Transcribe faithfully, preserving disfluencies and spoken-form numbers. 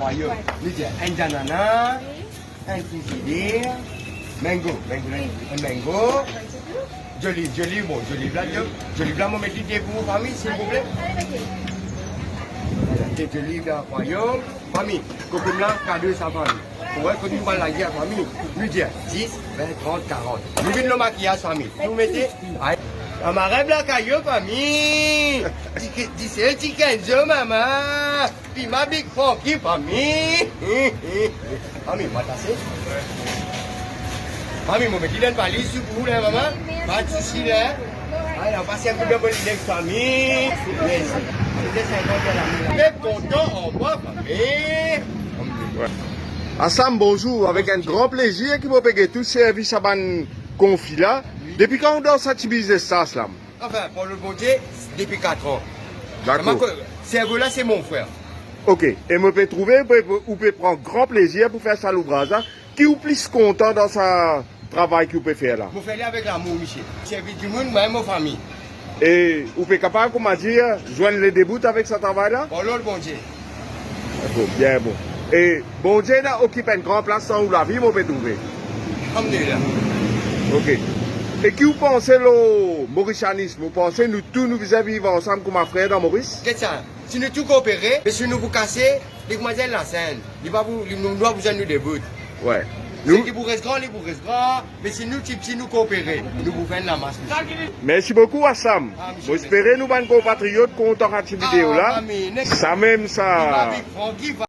Rwayom. Nou dir enn zanana, enn frizider, mango, mango, enn mango. Zoliv, zoliv, bon, zoliv la, zoliv la, mo met li de pou fami, silvouple. Vwala, de zoliv la, Rwayom. Fami, kokoum la, kado sa fami. Ou vwar kot nou al lager fami, nou dir dis, vin, trant, karant. Nou vinn lor makiyaz fami. Nou mete, ay, mama rev lakaz yo fami. Dis, dis, dis, kinz, mama. Pima Big Franky, fami. Fami, mo atase. Fami, mo met li dan valiz pou ou la, mama. Pa de sousi la. Ay, nou pas enn kou dan Bolinex, fami. Mersi. Mete sinkant lame la. Pep kontan, anmwa, fami. Asam, bonzour. Avek enn gran plezir ki mo pe get ou servi sa bann konfi la. Wi. Depi kan ou dan sa ti biznes la, Asam? Anfin, par lor Bondie, depi kat an. Dakor. Selman ki servi la, se mo frer. Ok, e mo pe trouve, ou pe, ou pe pran gran plezir pou fer sa louvraz la. Ki ou plis kontan dan sa travay ki ou pe fer la? Mo fer li avek lamour, misie. Servi dimoun, mwa e mo fami. E ou pe kapav, kouma dir, zwenn le de bout avek sa travay la? Par lor Bondie. Bon, bien bon. E Bondie ena okip enn gran plas dan ou lavi, mo pe trouve. Alhamdulillah. Ok. E ki ou panse lor morisianism? Ou panse nou tou nou bizin viv ansam kouma frer dan Moris? Get sa, si nou tou koopere, me si nou pou kase, li kouma dir enn lasenn. Li pa pou, li, nou, nou pa pou zwenn nou de bout. Wi. Seki pou res gran, li pou res gran. Me si nou tipti nou koopere, nou pou fer enn lamas, misie. Mersi boukou, Asam. Ah, misie, mersi. Mo espere nou bann konpatriot kontan ar ti video la. Ah, amin. Samem sa. Viva Big Franky, viva.